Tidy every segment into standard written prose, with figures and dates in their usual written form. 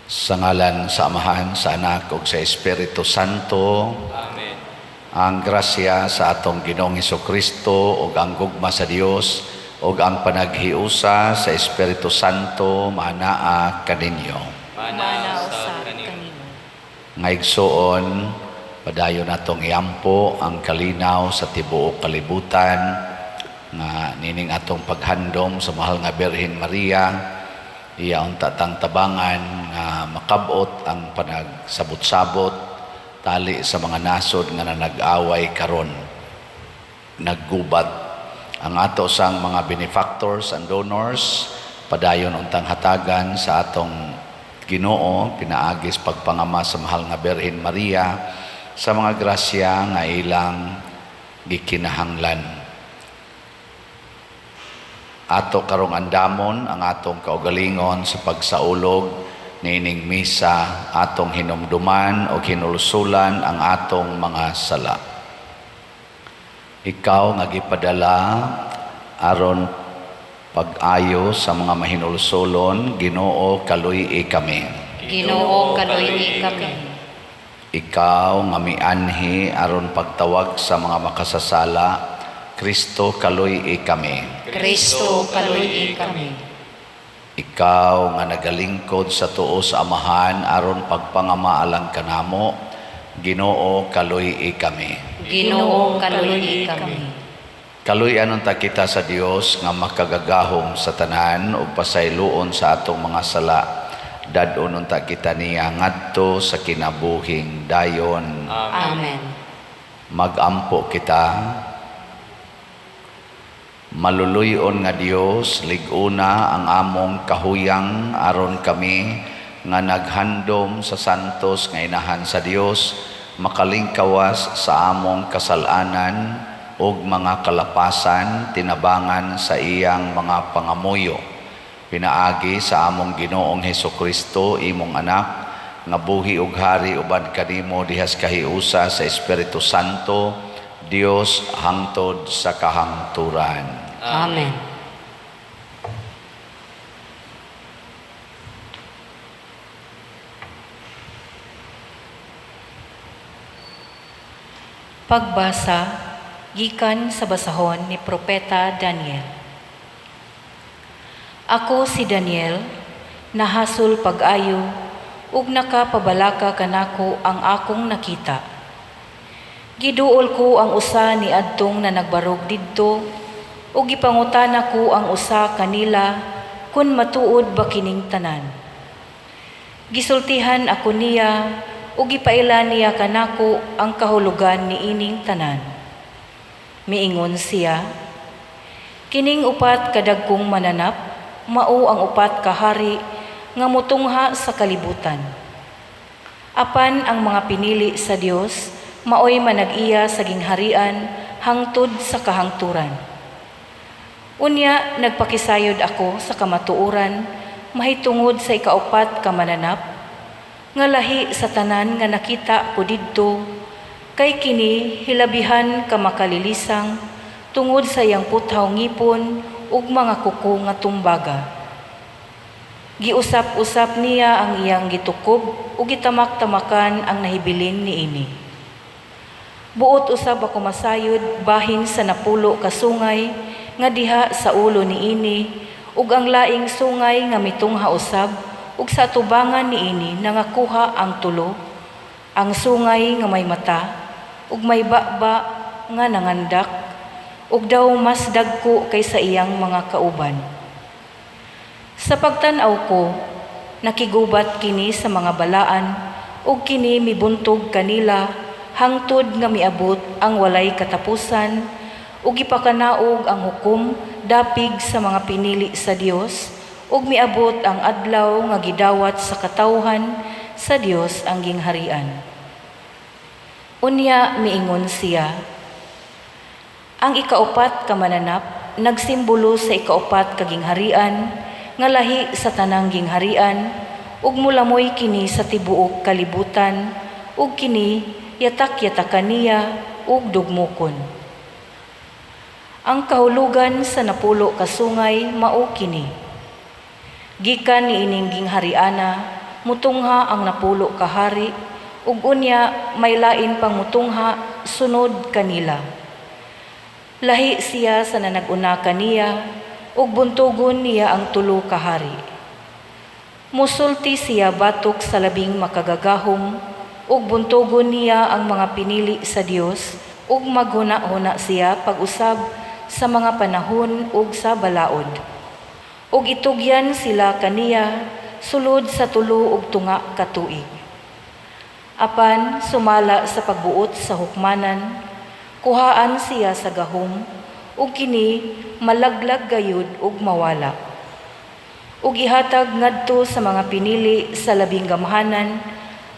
Sa ngalan sa Amahan, sa Anak ug sa Espiritu Santo. Amen. Ang grasya sa atong Ginoong Kristo ug ang gugma sa Dios ug ang panaghiusa sa Espiritu Santo maanaa kaninyo. Mana Mana usab usab kanimo. Kanimo. Nga igsuon, padayon natong iampo ang kalinaw sa tibuok kalibutan nga nining atong paghandom sa mahal nga Birhen Maria, iya unta tang tabangan nga makabot ang panagsabot-sabot tali sa mga nasod nga nanag-away karon, naggubat. Ang ato sang mga benefactors and donors, padayon untang hatagan sa atong Ginoo pinaagis pagpangama sa mahal nga Birhen Maria sa mga grasya nga ilang gikinahanglan. Ato karong andamon ang atong kaugalingon sa pagsaulog niining misa, atong hinumduman o hinulsulan ang atong mga sala. Ikaw nga gipadala aron pag-ayo sa mga mahinulsulon, Ginoo, kaluy-i kami. Ginoo, kaluy-i kami. Ikaw nga mianhi aron pagtawag sa mga makasasala, Kristo, kaluy-i kami. Kristo, kaluy-i kami. Ikaw nga nagalingkod sa tuo sa Amahan aron pagpangama alang kanamo, Ginoo, kaluy-i kami. Ginoo, kaluy-i kami. Kaluy-an unta kita sa Dios nga makagagahom sa tanan ug pasayloon sa atong mga sala. Dad-on unta kita niya ngadto sa kinabuhing dayon. Amen. Amen. Magampo kita. Maluluy-on nga Dios, lig-una ang among kahuyang aron kami nga naghandom sa santos nga inahan sa Dios makalingkawas sa among kasalanan ug mga kalapasan tinabangan sa iyang mga pangamuyo. Pinaagi sa among Ginoong Hesus Kristo, imong anak, nga buhi ug hari uban kanimo dihas kahiusa sa Espiritu Santo, Dios hangtod sa kahangturan. Amen. Pagbasa gikan sa basahon ni Propeta Daniel. Ako si Daniel, nahasol pag-ayo ug nakapabalaka kanako ang akong nakita. Giduol ko ang usa ni adtong na nagbarog didto ug gipangutana ko ang usa kanila kun matuod ba kining tanan. Gisultihan ako niya ug gipaila niya kanako ang kahulugan niining tanan. Miingon siya, "Kining upat kadagkong mananap mao ang upat ka hari nga mutungha sa kalibutan. Apan ang mga pinili sa Dios maoy manag-iya sa gingharian hangtod sa kahangturan." Unya nagpakisayod ako sa kamatuoran mahitungod sa ikaupat ka mananap nga lahi sa tanan nga nakita ko didto, kay kini hilabihan ka makalilisang tungod sa iyang puthaw ngipon ug mga kuko nga tumbaga. Giusap-usap niya ang iyang gitukob ug gitamak-tamakan ang nahibilin niini. Buot usab ako masayod bahin sa 10 ka sungay nga diha sa ulo niini ug ang laing sungay nga mitungha usab ug sa atubangan niini nangakuha ang tulo, ang sungay nga may mata ug may baba nga nangandak ug daw mas dagko kaysa iyang mga kauban. Sa pagtan-aw ko, nakigubat kini sa mga balaan ug kini mibuntog kanila hangtod nga miabot ang walay katapusan ug gipakanaog ang hukom dapig sa mga pinili sa Dios ug miabot ang adlaw nga gidawat sa katawhan sa Dios ang gingharian. Unya miingon siya, ang ikaupat ka mananap nagsimbolo sa ikaupat ka gingharian nga lahi sa tanang gingharian ug mulamoy kini sa tibuok kalibutan ug kini yatak-yatakan niya ug dugmukon. Ang kahulugan sa 10 ka sungay mao kini. Gikan niining ginghariana mutungha ang 10 ka hari, ug unya may lain pang mutungha sunod kanila. Lahi siya sa nanag-una kaniya, ug buntugon niya ang tulo ka hari. Musulti siya batok sa Labing Makagagahom, ug buntugon niya ang mga pinili sa Dios, ug maghuna-huna siya pag-usab sa mga panahon ug sa balaod. Ug itugyan sila kaniya sulod sa 3½ ka tuig. Apan sumala sa pagbuot sa hukmanan, kuhaan siya sa gahom, ug kini malaglag gayud ug mawala. Ug ihatag ngadto sa mga pinili sa Labing Gamhanan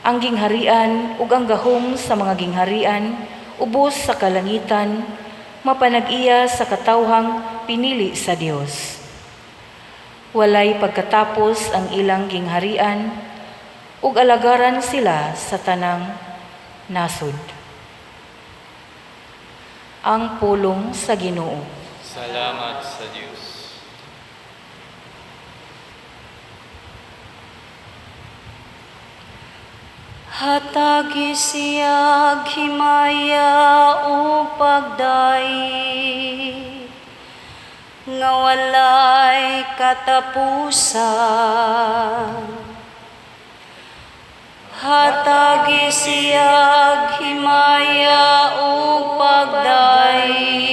ang gingharian ug ang gahom sa mga gingharian ubos sa kalangitan, mapanag-iya sa katawhang pinili sa Dios. Walay pagkatapos ang ilang gingharian, ug alagaran sila sa tanang nasod. Ang pulong sa Ginoo. Salamat sa Diyos. Hatagi siya himaya o pagdaig nga walay katapusan. Hatagi siya himaya o pagdaig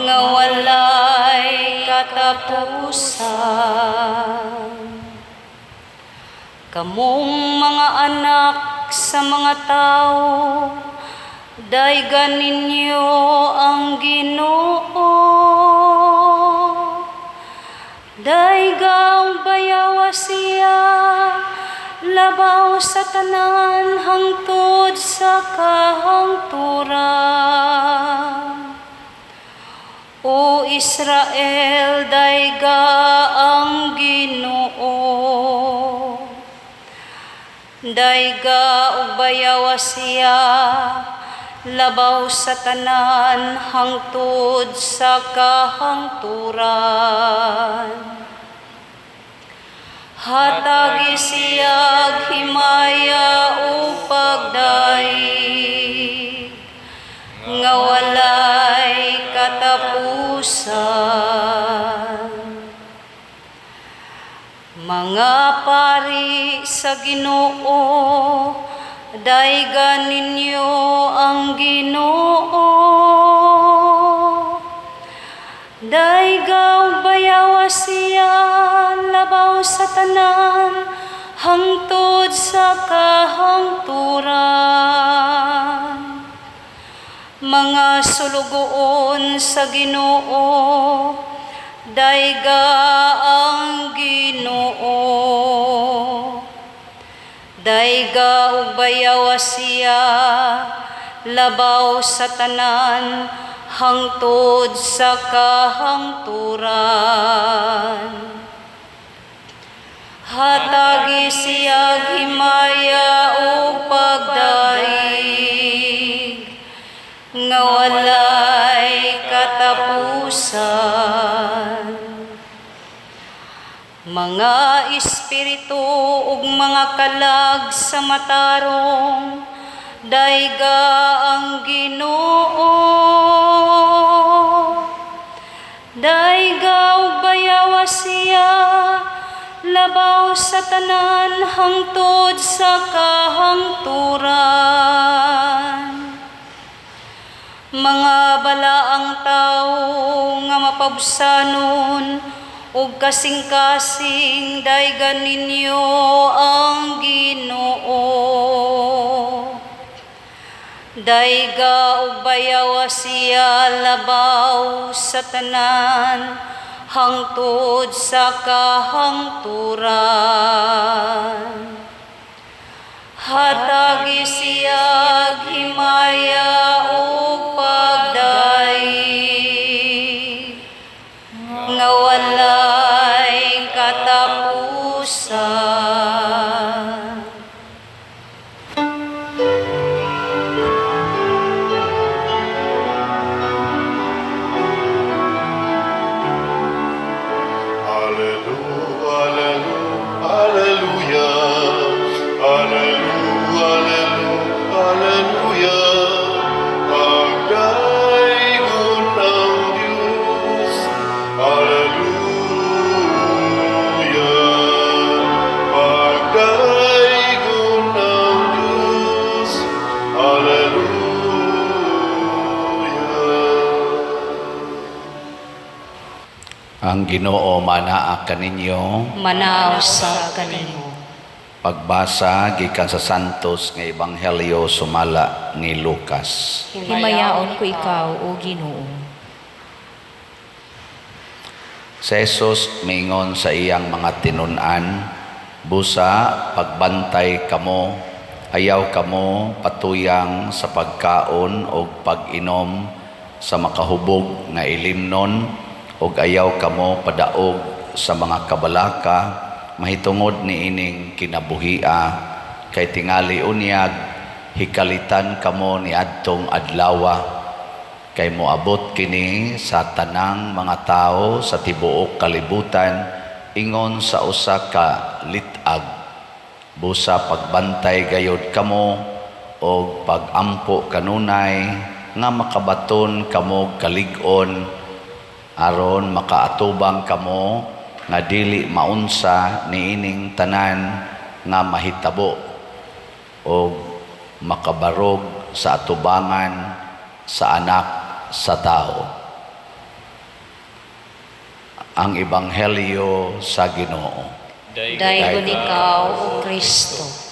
nga walay katapusan. Kamong mga anak sa mga tao, daygan ninyo ang Ginoo. Daygang bayawa siya, labaw sa tanan hangtod sa kahangturan. O Israel, dayga ang Ginoo. Dayga ug bayawa siya, labaw sa tanan hangtod sa kahangturan. Hatagi siya himaya o pagdaig nga walay katapusan. Mga pari sa Ginoo, daygan ninyo ang Ginoo. Daygaw bayawa siya, labaw sa tanan, hangtod sa kahangturan. Mga sulugoon sa Ginoo, dayga ang Ginoo. Dayga ug bayawa siya, labaw sa tanan, hangtod sa kahangturan. Hatagi siya himaya ug pagdaig nga walay katapusan. Mga espiritu ug mga kalag sa matarong, dayga ang Ginoo. Dayga ug bayawa siya, labaw sa tanan hangtod sa kahangturan. Mga balaang tawo nga mapabsanon ug kasing-kasing, daygan ninyo ang Ginoo. Dayga ug bayawa siya, labaw sa tanan hangtod sa kahangturan. Hatagi siya himaya ug pagdaig nga walay katapusan. Alleluia, alleluia, Ang Ginoo manaa kaninyo. Manaa usab kanimo. Pagbasa gikan sa Santos nga Ebanghelyo sumala ni Lucas. Himayaon ko ikaw, o Ginoo. Si Jesus mingon sa iyang mga tinun-an, "Busa pagbantay kamo, ayaw kamo patuyang sa pagkaon og pag-inom, sa makahubog nga ilimnon, ug ayaw kamo padaog sa mga kabalaka mahitungod niining kinabuhia, kay tingali unyag hikalitan kamo niadtong adlawa, kay moabot kini sa tanang mga tawo sa tibuok kalibutan ingon sa usa ka lit-ag. Busa pagbantay gayod kamo og pagampo kanunay nga makabaton kamo kalig-on, aron makaatubang kamo nga dili maunsa niining tanan nga mahitabo og makabarog sa atubangan sa Anak sa Tao." Ang Ebanghelyo sa Ginoo. Daygon ikaw, O Kristo.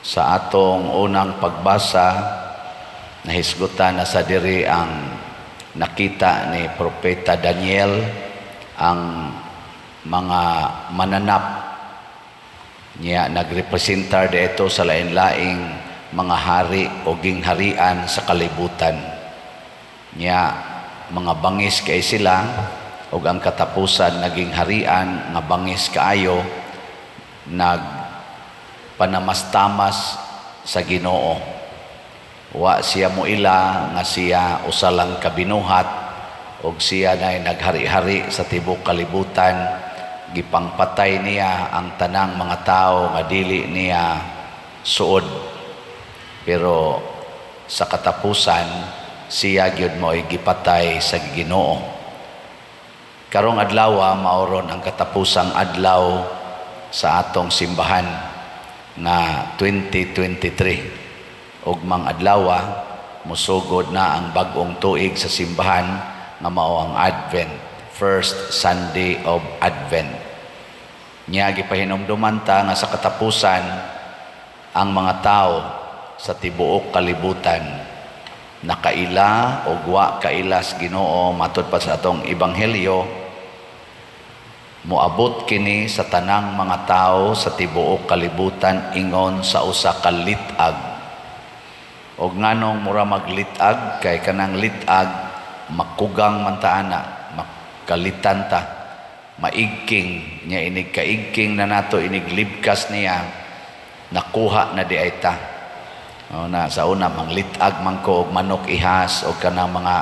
Sa atong unang pagbasa, nahisgutan na sa diri ang nakita ni Propeta Daniel, ang mga mananap niya nagrepresentar dito sa lain-laing mga hari o gingharian sa kalibutan. Niya mga bangis kay sila, ug ang katapusan naging harian nga bangis kaayo, nagpanamastamas sa Ginoo. Wa siya moila nga siya usa lang ka binuhat og siya nay naghari-hari sa tibuok kalibutan. Gipangpatay niya ang tanang mga tao nga dili niya suod. Pero sa katapusan siya gyud mo'y gipatay sa Ginoo. Karong adlaw maoron ang katapusang adlaw sa atong simbahan nga 2023. Ugmang adlaw musugod na ang bag-ong tuig sa simbahan nga mao ang Advent, first Sunday of Advent. Nya gipahinumduman ta nga sa katapusan ang mga tao sa tibuok kalibutan nakaila o wa kaila sa Ginoo matud pa sa atong ebanghelyo, moabot kini sa tanang mga tao sa tibuok kalibutan ingon sa usa ka lit-ag. Og nganong mura maglit-ag? Kay kanang lit-ag makugang man ta ana, makalitan ta, maigking niya, inig kaigking na nato, inig libkas niya, nakuha na di ay ta. O na sa una manglit-ag man ko og manok ihas og kanang mga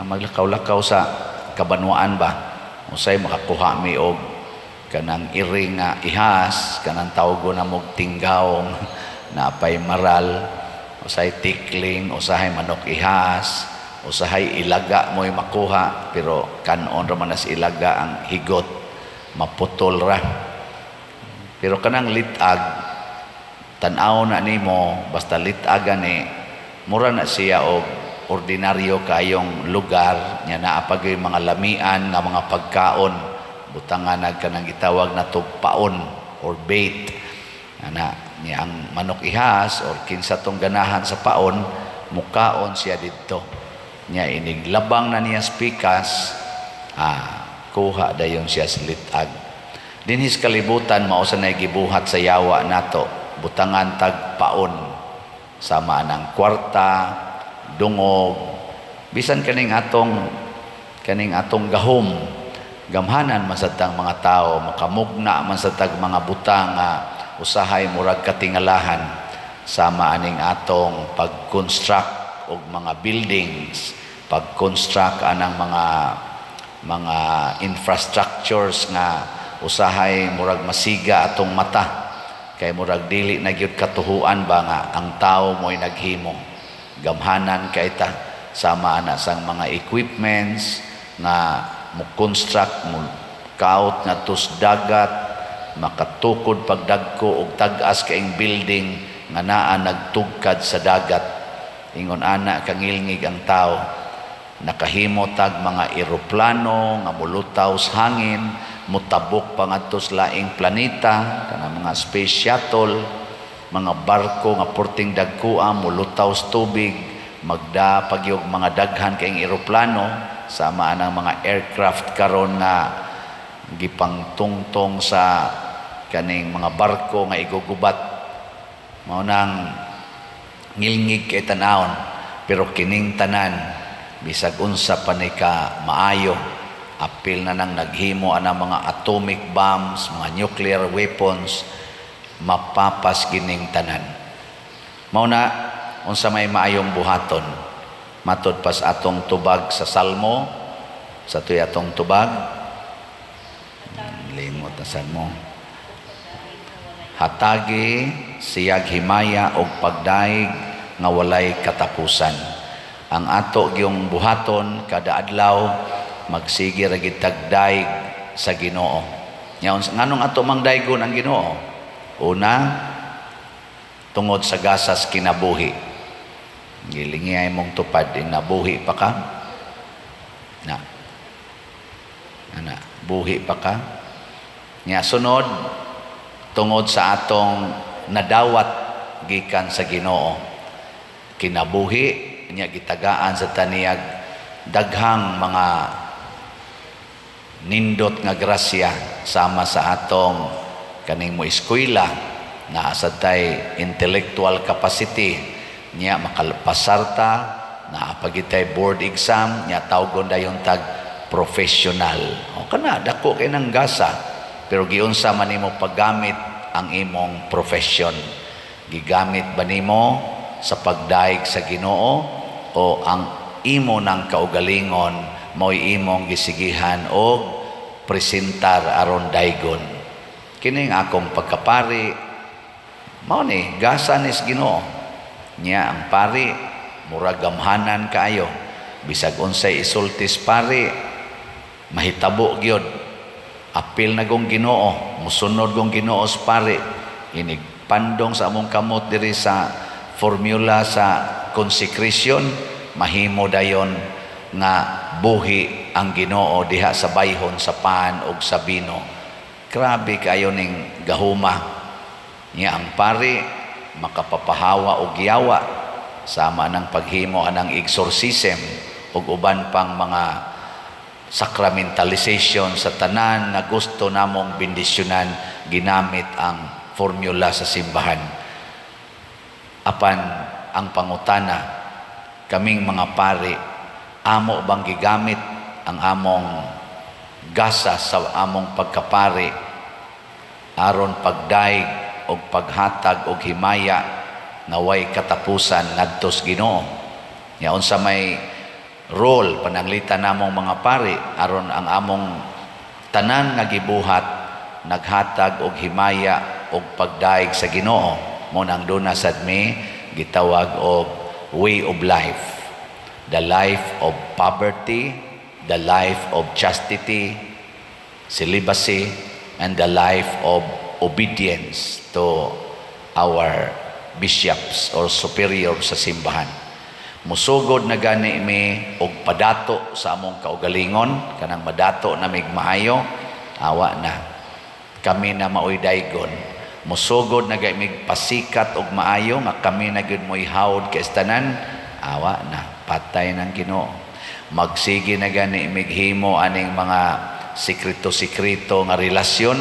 maglakaw-lakaw sa kabanwaan ba, usay makakuha mi og kanang iring nga ihas, kanang tawgo na mog tinggawong napay maral, usay tikling, usahay manok ihas, usahay ilaga mo'y makuha, pero kanon ra man as ilaga ang higot, maputol ra. Pero kanang litag, tan-aw na nimo, basta litag gani, mura na siya og ordinaryo kayong lugar nya, naa pa gyud mga lamian nga mga pagkaon, butangan nag kanang gitawag na tugpaon or bait ana niya. Ang manok ihas or kinsa tong ganahan sa paon, mukaon siya didto. Nya inig labang na niya pikas, kuha dayon siya sa litag. Dinhis kalibutan mao sa nay gibuhat sa yawa nato, butangan tag paon sama anang kwarta, dungog, bisan kaning atong gahom. Gamhanan man sad tang mga tao, makamugna man sad tag mga butang nga usahay murag katingalahan, sama aning atong pag-construct og mga buildings, pag-construct anang mga infrastructures nga usahay murag masiga atong mata kay murag dili na gyud katuhuan ba nga ang tao mo'y naghimo. Gamhanan kay ta, sama ana sang mga equipments nga mo construct, mo kaut nga tus dagat, makatukod pagdagko og tag-as kaing building. nga naa nagtugkad sa dagat. Ingon ana kangilngig ang tao. Nakahimo tag mga eroplano nga molutaw sa hangin, motabok pa ngadto sa laing planeta, kanang mga space shuttle, mga barko nga porting dagkoa molutaw sa tubig, magda pagyog mga daghan kaayong eroplano, sama anang mga aircraft karon nga gipangtungtong sa kaning mga barko nga igugubat. Mao nang ngilngig kay tan-awon, pero kining tanan bisag unsa pa ni ka maayo, apil na nang naghimo ana mga atomic bombs, mga nuclear weapons, mapapas gining tanan. Mao na unsa may maayong buhaton matud pas atong tubag sa Salmo, sa tuy atong tubag, limot na sad mo, hatagi siyag himaya og pagdaig nga walay katapusan. Ang ato gyung buhaton kada adlaw, magsige ra gid tagdaig sa Ginoo. Nya nganong ato mang daygon ang Ginoo? Una, tungod sa gasas kinabuhi. Gilingi mong tupad, nabuhi pa ka na ana, buhi pa ka. Nya sunod, tungod sa atong nadawat gikan sa Ginoo, kinabuhi nya gitagaan sa taniyag daghang mga nindot nga grasya, sama sa atong kaning mo eskwela, naa sad tay intellectual capacity nya makalpasar ta, naa pa gitay board exam, nya tawgon dayon tag professional. O kana dako kay nang gasa, pero giunsa man nimo paggamit ang imong profession? Gigamit ba nimo sa pagdaig sa Ginoo o ang imo ng kaugalingon mao'y imong gisigihan og presentar aron daygon? Kining akong pagkapari, mao ni gasa nis Ginoo. Nya ang pari murag gamhanan kaayo, bisag unsay isultis pari mahitabo gyud. Apil na gong Ginoo, musunod gong Ginoo sa pari, inig pandong sa among kamot diri sa formula sa consecration, mahimo dayon nga buhi ang Ginoo diha sa bayhon sa pan ug sa bino. Grabe kayo ning gahuma. Nya ang pari makapapahawa og yawa, sama ng paghimo anang exorcism ug uban pang mga sacramentalization sa tanan nga gusto namong bendisyonan, ginamit ang formula sa simbahan. Apan ang pangutana, kaming mga pari, amo bang gigamit ang among gasa sa among pagkapari aron pagdaig og paghatag og himaya nga way katapusan ngadto sa Ginoo? Nya unsa may role pananglitan namong mga pari aron ang among tanan nga gibuhat naghatag og himaya og pagdaig sa Ginoo? Mo nang duna sad mi gitawag og way of life, the life of poverty, the life of chastity, celibacy, and the life of obedience to our bishops or superior sa simbahan. Musugod na gani mi og padato sa among kaugalingon, kanang madato na mig maayo, awa na. Kami na maoy daygon. Musugod na gani mig pasikat og maayo nga kami na gyud mo'y hawd kay tanan, awa na, patay ng Ginoo. Magsige na gani mig himo aning mga sekreto-sekreto nga relasyon,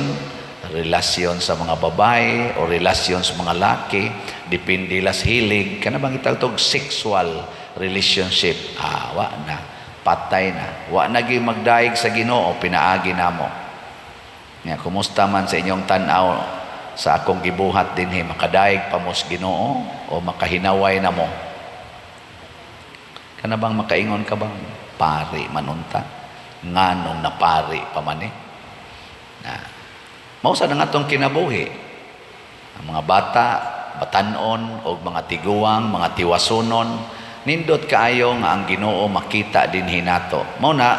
relasyon sa mga babae o relasyon sa mga laki, depende las hilig, kana bang itawag sexual relationship, wa na, patay na. Wa na gyud magdaig sa Ginoo pinaagi namo. Nya kumusta man sa inyong tan-aw sa akong gibuhat dinhi, makadaig pa mo sa Ginoo o makahinaway na mo? Kana bang makaingon ka bang pari manunta? Nganong napari pa man eh? Na, mao sa nga atong kinabuhi. Ang mga bata, batanon og mga tiguang, mga tiwasunon, nindot kaayo nga ang Ginoo makita dinhi nato. Mao na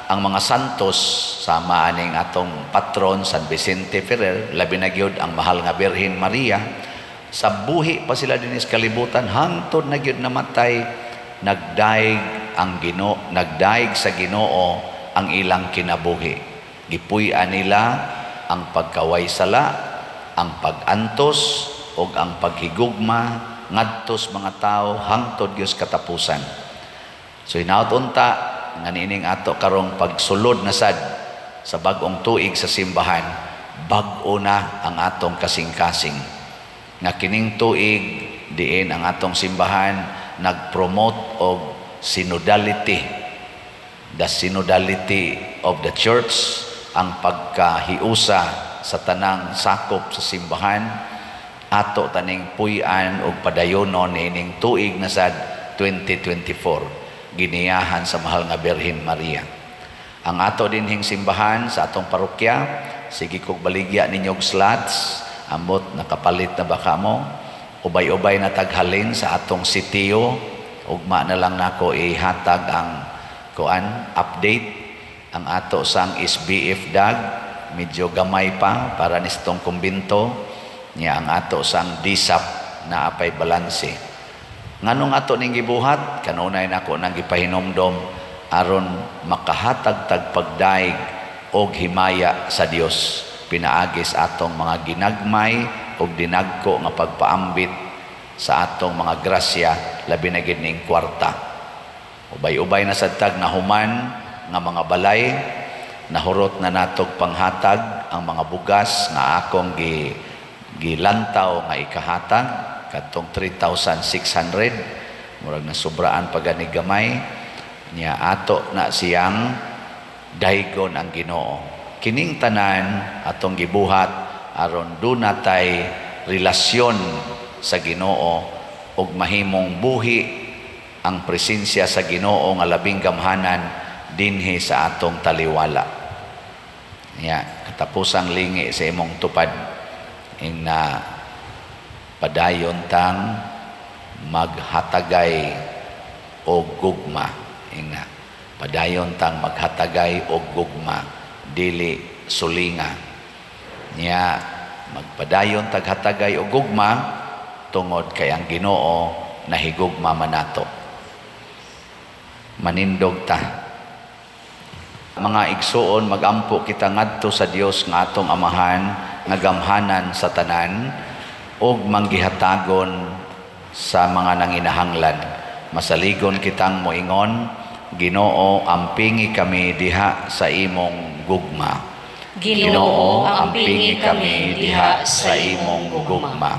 ang mga santos, sama aning atong patron San Vicente Ferrer, labi na gyud ang mahal nga Birhen Maria, Sa buhi pa sila dinhi sa kalibutan hangtod na gyud namatay, nagdaig sa Ginoo ang ilang kinabuhi. Gipuy-an nila ang pagkaway sala, ang pag-antos ug ang paghigugma ngadto sa mga tao hangtod gyud sa katapusan. So hinaut unta nga niining ato karong pagsulod na sad sa bag-ong tuig sa simbahan, bag-o na ang atong kasing-kasing. Nga kining tuig diin ang atong simbahan nag-promote og synodality. The synodality of the church, ang pagkahiusa sa tanang sakop sa simbahan, ato taning puy-an og padayonon niining tuig na sad 2024, giniyahan sa Mahal nga Birhen Maria. Ang ato dinhing simbahan sa atong parokya, sige kog baligya ninyo og slots, ambot nakapalit na ba kamo? Ubay-ubay na taghalin sa atong sitio, ugma na lang nako ihatag ang kuan update. Ang ato sang SBF dag medyo gamay pa para nistong kumbinto niya. Ang ato sang DSAP na apay balanse. Nganong ato ning gibuhat? Kanunay nako nang gipahinomdom, aron makahatag tag pagdaig og himaya sa Dios pinaagi sa atong mga ginagmay ug dinagko nga pagpaambit sa atong mga grasya, labi na gid ning kwarta. Ubay-ubay na sad tag nahuman nga mga balay, nahurot na natog panghatag ang mga bugas nga akong gilantaw nga ikahatag kadtong 3,600, murag nasubraan pa gani gamay niya. Ato na siyang daygon ang Ginoo. Kining tanan atong gibuhat aron duna tay relasyon sa Ginoo ug mahimong buhi ang presensya sa Ginoo nga labing gamhanan dinhi sa atong taliwala. Ya, katapusang lingi sa imong tupad ing na padayon tang maghatagay og gugma. Ing na padayon tang maghatagay og gugma, dili sulinga. Nya magpadayon taghatagay og gugma tungod kay ang Ginoo nahigugma man nato. Manindog ta. Mga igsuon, magampo kita ngadto sa Dios nga atong Amahan nga gamhanan sa tanan ug manggihatagon sa mga nanginahanglan. Masaligon kitang moingon, Ginoo, ampingi kami diha sa imong gugma. Ginoo, ampingi kami diha sa imong gugma.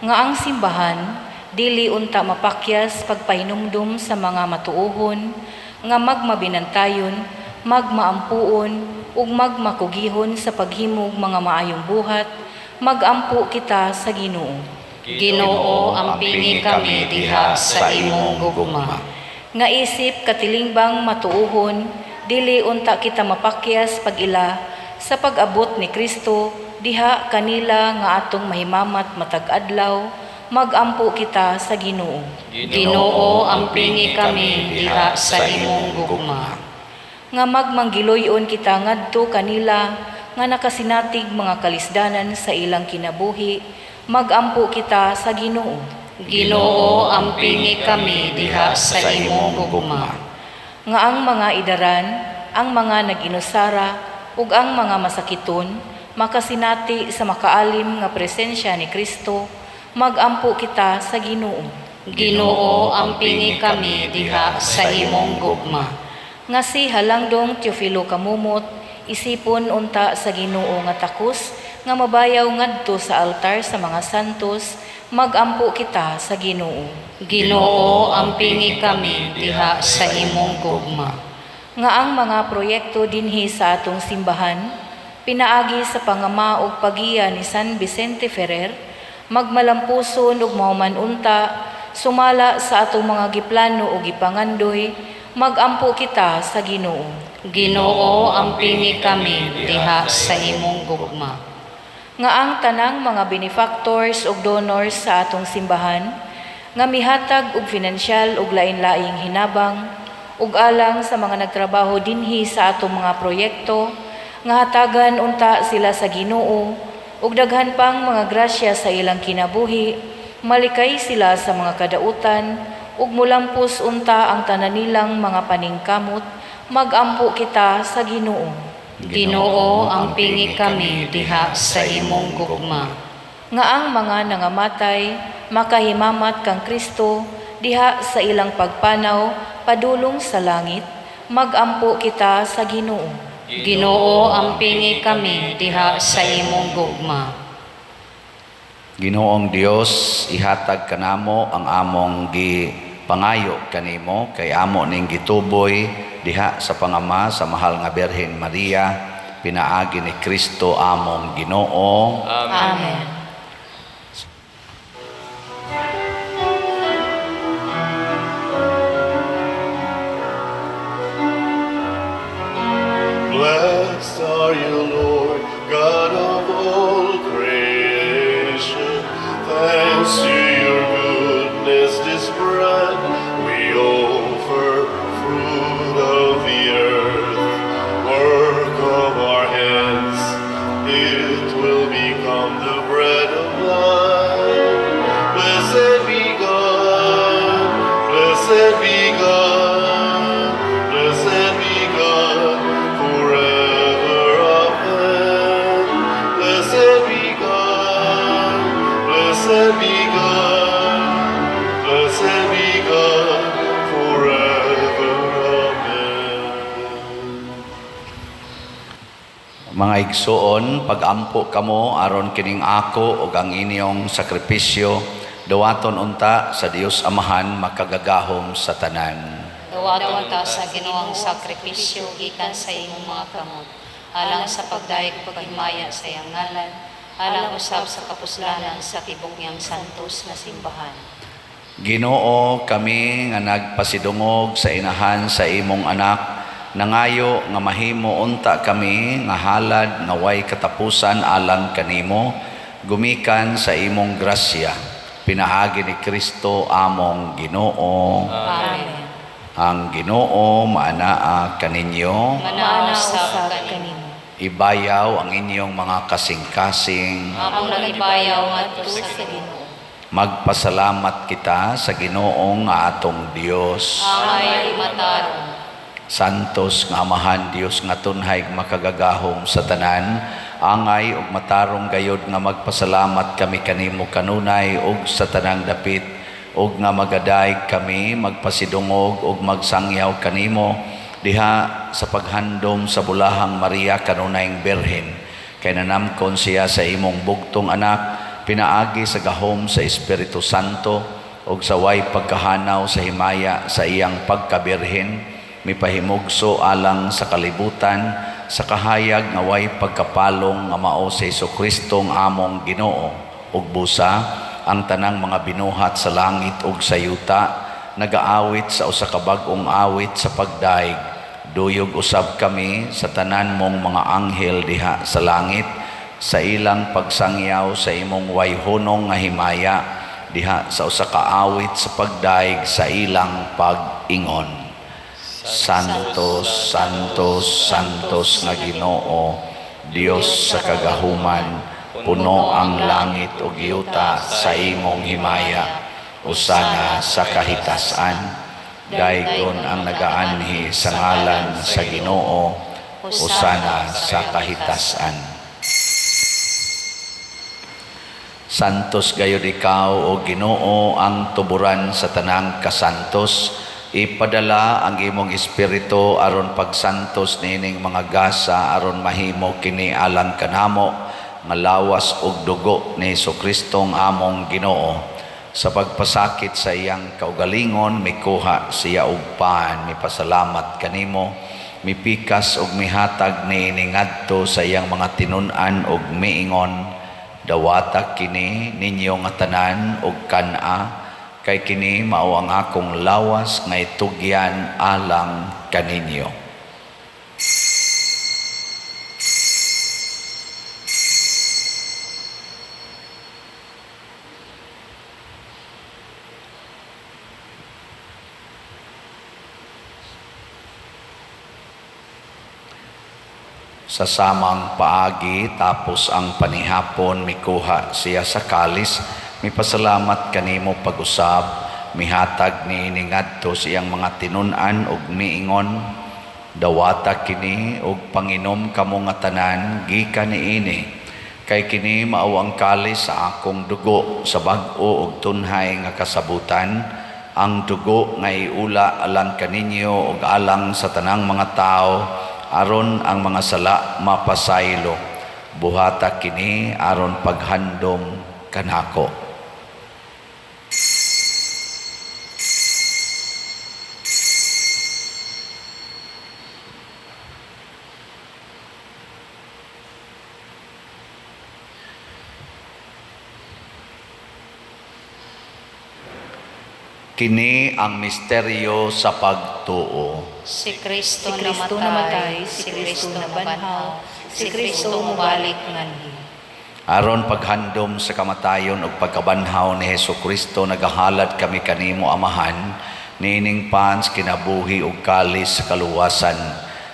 Nga ang simbahan dili unta mapakyas pagpahinumdum sa mga matuohon nga magmabinantayon, magmaampuon ug magmakugihon sa paghimog mga maayong buhat, magampo kita sa Ginoo. Ginoo, ampingi kami diha sa imong gugma. Nga isip katilingbang matuohon, dili unta kita mapakyas pag-ila sa pag-abot ni Kristo diha kanila nga atong mahimamat matag adlaw, magampo kita sa Ginoo. Ginoo, ampingi kami diha sa imong gugma. Nga magmanggiloy-on kita ngadto kanila nga nakasinatig mga kalisdanan sa ilang kinabuhi, magampo kita sa Ginoo. Ginoo, ampingi kami diha sa imong gugma. Nga ang mga idaran, ang mga nag-inusara ug ang mga masakiton makasinati sa makaalim nga presensya ni Kristo, magampo kita sa Ginoo. Ginoo, ampingi kami diha sa imong gugma. Nga si Halangdong Teofilo Camomot isipon unta sa Ginoo nga takos nga mabayaw ngadto sa altar sa mga santos, magampo kita sa Ginoo. Ginoo, ampingi kami diha sa imong gugma. Nga ang mga proyekto dinhi sa atong simbahan pinaagi sa pangama ug pagiya ni San Vicente Ferrer magmalampuson ug mahuman unta sumala sa atong mga giplano ug gipangandoy, magampo kita sa Ginoo. Ginoo, ampingi kami diha sa imong gugma. Nga ang tanang mga benefactors ug donors sa atong simbahan nga mihatag og finansyal ug lain-laing hinabang ug alang sa mga nagtrabaho dinhi sa atong mga proyekto, nga hatagan unta sila sa Ginoo ug daghan pang mga grasya sa ilang kinabuhi, malikay sila sa mga kadautan ug mulampos unta ang tanan nilang mga paningkamot, magampo kita sa Ginoo. Ginoo, ampingi kami diha sa imong gugma. Nga ang mga nangamatay makahimamat kang Kristo diha sa ilang pagpanaw padulong sa langit, magampo kita sa Ginoo. Ginoo, ampingi kami diha sa imong gugma. Ginoong Dios, ihatag kanamo ang among gipangayo kanimo kay amo ning gituboy diha sa pangama sa mahal nga Birhen Maria, pinaagi ni Kristo among Ginoo. Amen. Amen. Blessed are you, Lord, God of all creation. Thanks to your goodness, this bread we offer, fruit of the earth, work of our hands. It will become the bread of life. Blessed be God, blessed be God, blessed be God forever. Amen. Blessed be God, blessed be God, blessed be God forever. Amen. Mga igsuon, pagampo kamo aron kining ako ug ang inyong sakripisyo dawaton unta sa Dios Amahan makagagahom sa tanan. Dawaton ta sa Ginoong sakripisyo gikan sa imong mga kamot, alang sa pagdayeg ug paghimaya sa iyang ngalan, alang usab sa kapuslanan sa tibok niyang santos na simbahan. Ginoo, kami nga nagpasidungog sa inahan sa imong anak, nangayo nga mahimo unta kami nga halad nga way katapusan alang kanimo, gumikan sa imong grasya, pinaagi ni Kristo among Ginoo. Amen. Ang Ginoo maanaa kaninyo. Manaa Maana usab usab kanimo. kanimo. Ibayaw ang inyong mga kasing-kasing. Among nagibayaw ngadto sa Ginoo. Magpasalamat kita sa Ginoong nga atong Dios. Angay matarong. Santos nga Amahan, Dios nga tunhay makagagahom sa tanan, angay ug matarong gayod nga magpasalamat kami kanimo kanunay ug sa tanang dapit, ug nga magadayeg kami magpasidungog ug magsangyaw kanimo diha sa paghandom sa bulahang Maria kanunayng Birhen, kay nanamkon siya sa imong bugtong anak pinaagi sa gahom sa Espiritu Santo ug sa way pagkahanaw sa himaya sa iyang pagkabirhen, mipahimugso alang sa kalibutan sa kahayag nga way pagkapalong nga mao sa Hesus-Kristo nga among Ginoo. Ug busa ang tanang mga binuhat sa langit ug sa yuta nagaawit sa usa ka bag-ong awit sa pagdaig. Duyog usab kami sa tanan mong mga anghel diha sa langit sa ilang pagsangyaw sa imong wayhunong nga himaya diha sa usa ka awit sa pagdaig sa ilang pag-ingon. Santos, Santos, Santos nga Ginoo, Dios sa kagahuman, puno ang langit ug yuta sa imong himaya. Usana sa kahitasan. Daygon ang nagaanhi sa ngalan sa Ginoo. Usana sa kahitasan. Santos gayud ikaw, o Ginoo, ang tuburan sa tanang kasantos. Ipadala ang imong espiritu aron pagsantos niining mga gasa aron mahimo kini alang kanamo nga lawas ug dugo ni Hesukristo nga among Ginoo. Sa pagpasakit sa iyang kaugalingon, mikuha siya og pan, mipasalamat kanimo, mipikas ug mihatag niini ngadto sa iyang mga tinun-an ug miingon: "Dawata kini ninyo nga tanan ug kan-a, kay kini mao ang akong lawas nga itugyan alang kaninyo." Sa samang paagi, tapos ang panihapon, mikuha siya sa kalis, mipasalamat kanimo pag-usab, mihatag niini ngadto sa iyang mga tinun-an ug miingon, "Dawata kini ug panginom kamo nga tanan gikan niini, kay kini mao ang kalis sa akong dugo sa bag-o ug tunhay nga kasabutan, ang dugo nga iula alang kaninyo ug alang sa tanang mga tawo aron ang mga sala mapasaylo. Buhata kini aron paghandom kanako." Kini ang misteryo sa pagtuo. Si Kristo, Si Kristo namatay, namatay, si Kristo nabanhaw, si Kristo mubalik nganhi. Aron paghandom sa kamatayon ug pagkabanhaw ni Hesus Kristo, nagahalad kami kanimo, Amahan, niining pans kinabuhi ug kalis sa kaluwasan.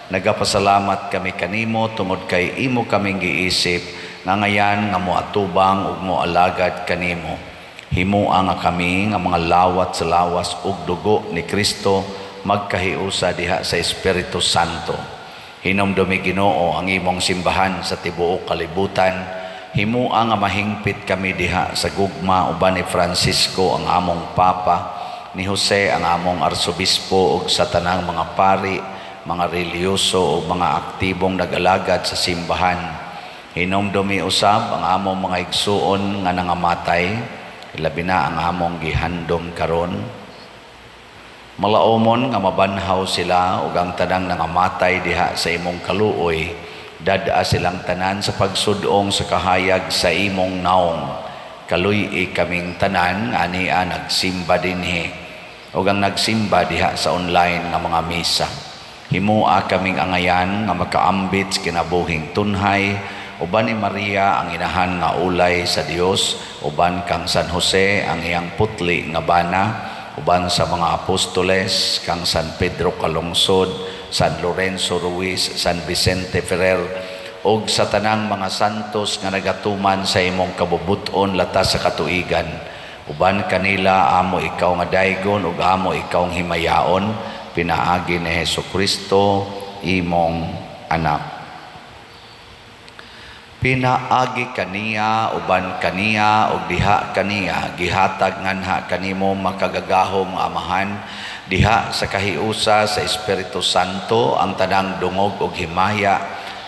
Nagapasalamat kami kanimo tungod kay imo kaming giisip nga ngayan nga moatubang ug moalagad kanimo. Himoa nga kami nga mga lawat sa lawas ug dugo ni Kristo magkahiusa diha sa Espiritu Santo. Hinumdumi, Ginoo, ang imong simbahan sa tibuok kalibutan. Himoa nga mahingpit kami diha sa gugma uban ni Francisco ang among Papa, ni Jose ang among Arsobispo ug sa tanang mga pari, mga relihiyoso ug mga aktibong nagalagad sa simbahan. Hinumdumi usab ang among mga igsuon nga nangamatay, ilabi na ang among gihandom karon. Malaomon nga mabanhaw sila ug ang tanang nangamatay diha sa imong kaluoy, dad-a silang tanan sa pagsudong sa kahayag sa imong naong. Kaluy-i kaming tanan nga ania nagsimba dinhi ug ang nagsimba diha sa online nga mga misa. Himoa kaming angayan nga makaambit sa kinabuhing tunhay uban ni Maria ang inahan nga ulay sa Dios, uban kang San Jose ang iyang putli nga bana, uban sa mga apostoles, kang San Pedro Calungsod, San Lorenzo Ruiz, San Vicente Ferrer, ug sa tanang mga santos nga nagatuman sa imong kabubut-on latas sa katuigan. Uban kanila amo ikaw nga daygon ug amo ikaw himayaon pinaagi ni Hesus Kristo imong anak. Pinaagi kaniya, uban kaniya, ug diha kaniya, gihatag nganha kanimo, makagagahom nga Amahan, diha sa kahiusa sa Espiritu Santo, ang tanang dungog ug himaya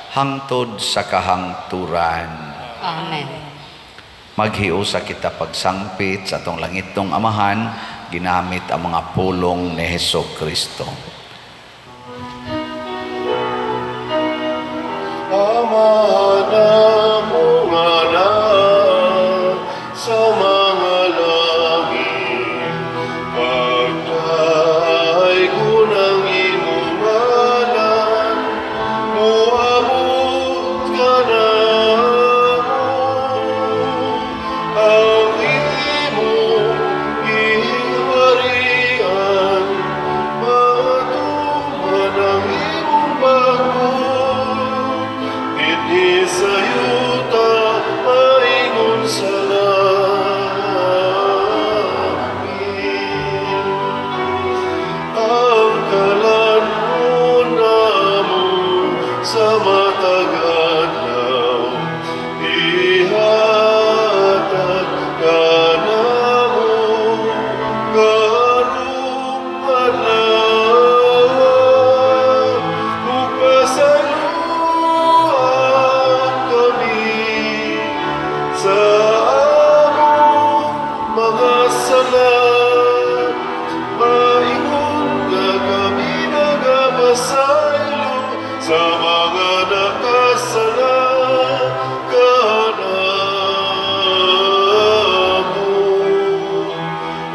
hangtod sa kahangturan. Amen. Maghiusa kita pagsangpit sa atong langitnong Amahan ginamit ang mga pulong ni Hesus Kristo. Ama namo nga naa sa mga langit, pagdaygon ang imong ngalan, moabot kanamo ang imong gingharian, matuman ang imong pagbuot, dinhi sa yuta maingon sa langit. Ang kalan-on namo sa matag adlaw, ihatag kanamo karong adlaw, ug pasayloa kami sa among mga sala, maingon nga kami nagapasaylo sa mga nakasala kanamo.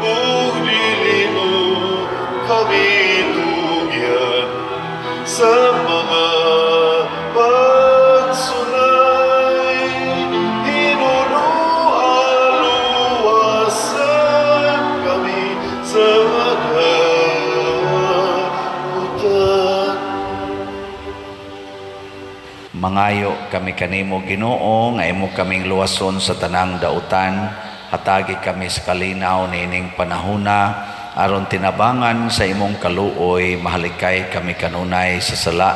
Ug dili mo kami tugyan sa mga pagsulay, hinunoa luwasan kami sa kadautan. Mangayo kami kanimo, Ginoo, nga imo kaming luwason sa tanang dautan. Hatagi kami sa kalinaw niining panahuna aron tinabangan sa imong kaluoy mahalikay kami kanunay sa sala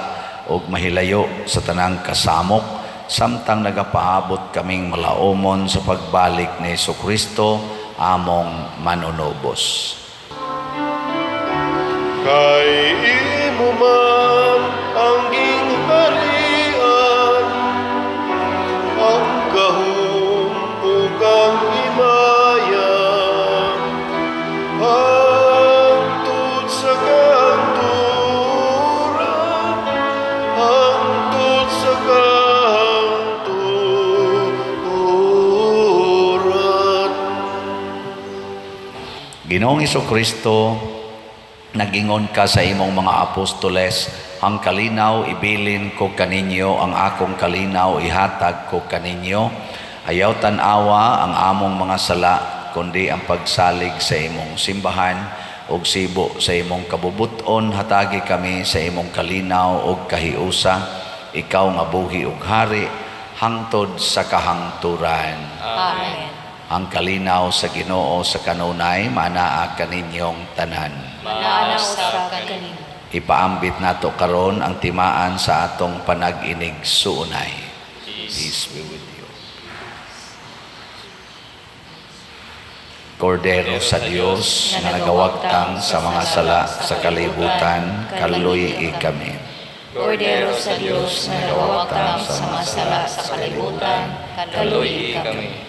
ug mahilayo sa tanang kasamok samtang nagapaabot kaming malaomon sa pagbalik ni Kristo among manunubos. Kay imo man ang gingharian, ang gahom ug ang himaya, hangtod sa kahangturan, hangtod sa kahangturan. Ginoong Kristo, nagingon ka sa imong mga apostoles, "Ang kalinaw ibilin ko kaninyo, ang akong kalinaw ihatag ko kaninyo." Ayaw tan-awa ang among mga sala, kundi ang pagsalig sa imong simbahan ug sibo sa imong kabubuton, hatagi kami sa imong kalinaw ug kahiusa, ikaw nga buhi ug hari hangtod sa kahangturan. Amen. Ang kalinaw sa Ginoo sa kanunay manaa kaninyong tanan. Maana usab kanimo. Ipaambit nato karon ang timaan sa atong panag-inig-suunay. Peace be with you. Kordero sa Dios nga nagawagtang sa mga sala sa kalibutan, kaluy-i kami. Kordero sa Dios nga nagawagtang sa mga sala sa kalibutan, kaluy-i kami.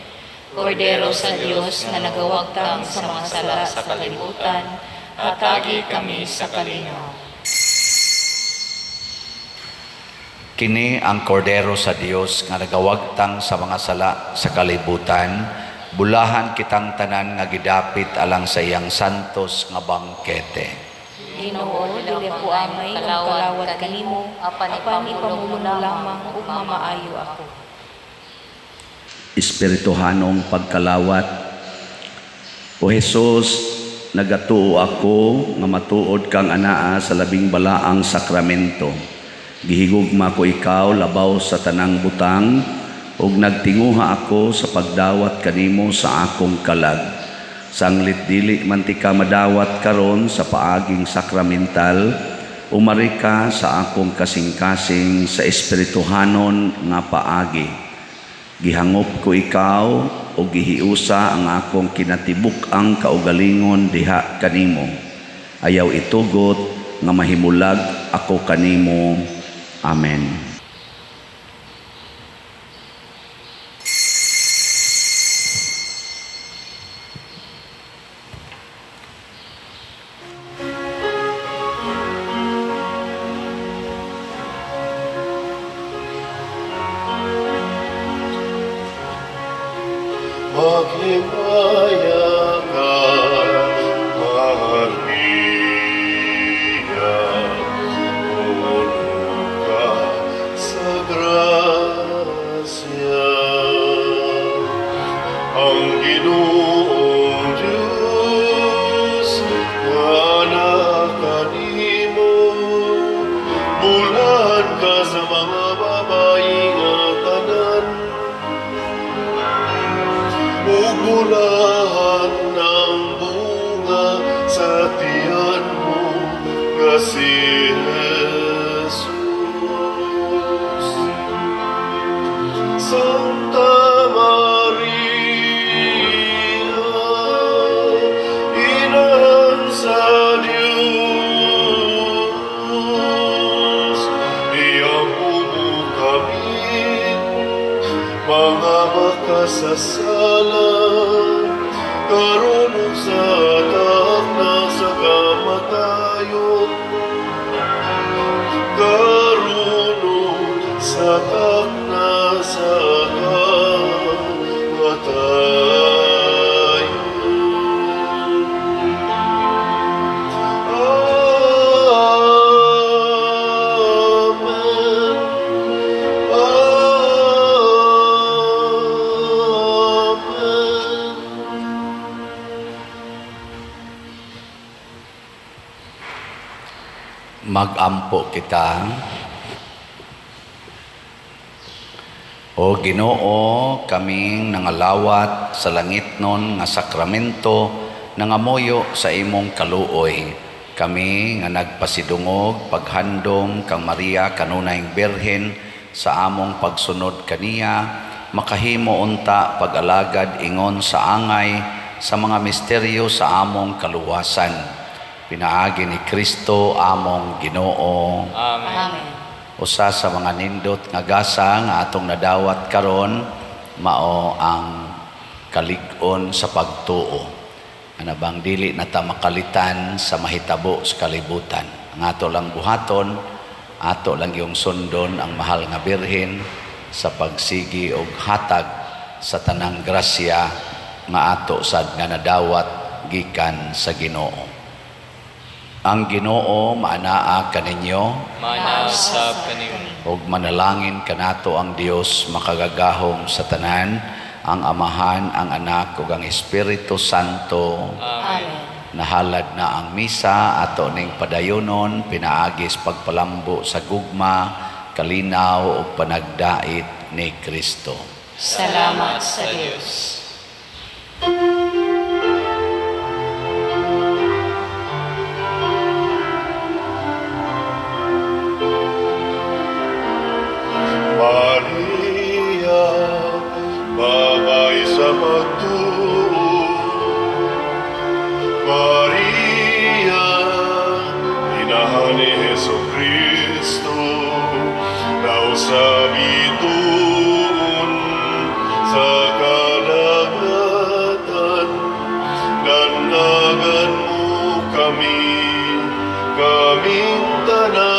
Kordero sa Dios nga nagawagtang sa mga sala sa kalibutan, hatagi kami sa kalinaw. Kini ang kordero sa Dios nga nagawagtang sa mga sala sa kalibutan. Bulahan kitang tanan nga gidapit alang sa iyang santos nga bangkete. Ginoo, dili ako angay nga kalawat kanimo, apan ipamulong mo lamang ug mamaayo ako. Espirituhanong pagkalawat. O Jesus, nagatuo ako nga matuod kang anaa sa labing balaang sakramento. Gihigugma ko ikaw labaw sa tanang butang ug nagtinguha ako sa pagdawat kanimo sa akong kalag. Sanglit dili man tika madawat karon sa paaging sakramental, umari ka sa akong kasing-kasing sa espirituhanon nga paagi. Gihangop ko ikaw o gihiusa ang akong kinatibuk-ang kaugalingon diha kanimo. Ayaw itugot nga mahimulag ako kanimo. Amen. Maghimaya ka, Maria, puno ka sa grasya. Ang Ginoong Diyos nga kanimo, bulahan ka sa mga babayi nga tanan, ug bulahan ang bunga sa tiyan mo nga si Jesus. Santa Maria, Inahan sa Diyos, iampo mo kami, mga makasasala, karon ug sa takna sa kamatayon, karon ug sa takna sa kamatayon. Amen. Amen. Magampo kita. O Ginoo, kaming nangalawat sa langitnon nga sakramento, nangamuyo sa imong kaluoy. Kami nga nagpasidungog paghandom kang Maria kanunayng Birhen sa among pagsunod kaniya, makahimo unta pag-alagad ingon sa angay sa mga misteryo sa among kaluwasan. Pinaagi ni Kristo among Ginoo. Amen. Amen. Usa sa mga nindot nga gasa nga atong nadawat karon mao ang kalig-on sa pagtuo. Ana bang dili na ta makalitan sa mahitabo sa kalibutan. Ang ato lang buhaton, ato lang yung sundon ang mahal nga Birhen sa pagsigi og hatag sa tanang grasya nga ato sad nga nadawat gikan sa Ginoo. Ang Ginoo maanaa kaninyo Maanaa usab kanimo. Ug manalangin kanato ang Dios makagagahom sa tanan, ang Amahan, ang Anak ug ang Espiritu Santo. Amen. Nahalad na ang misa, ato ning padayonon pinaagi sa pagpalambo sa gugma, kalinaw ug panagdait ni Kristo. Salamat sa Dios. Maria, babae sa pagtuo. Maria, inahan ni Heso Kristo, sa bituon sa kadagatan, lanagan mo kami, kaming tanan.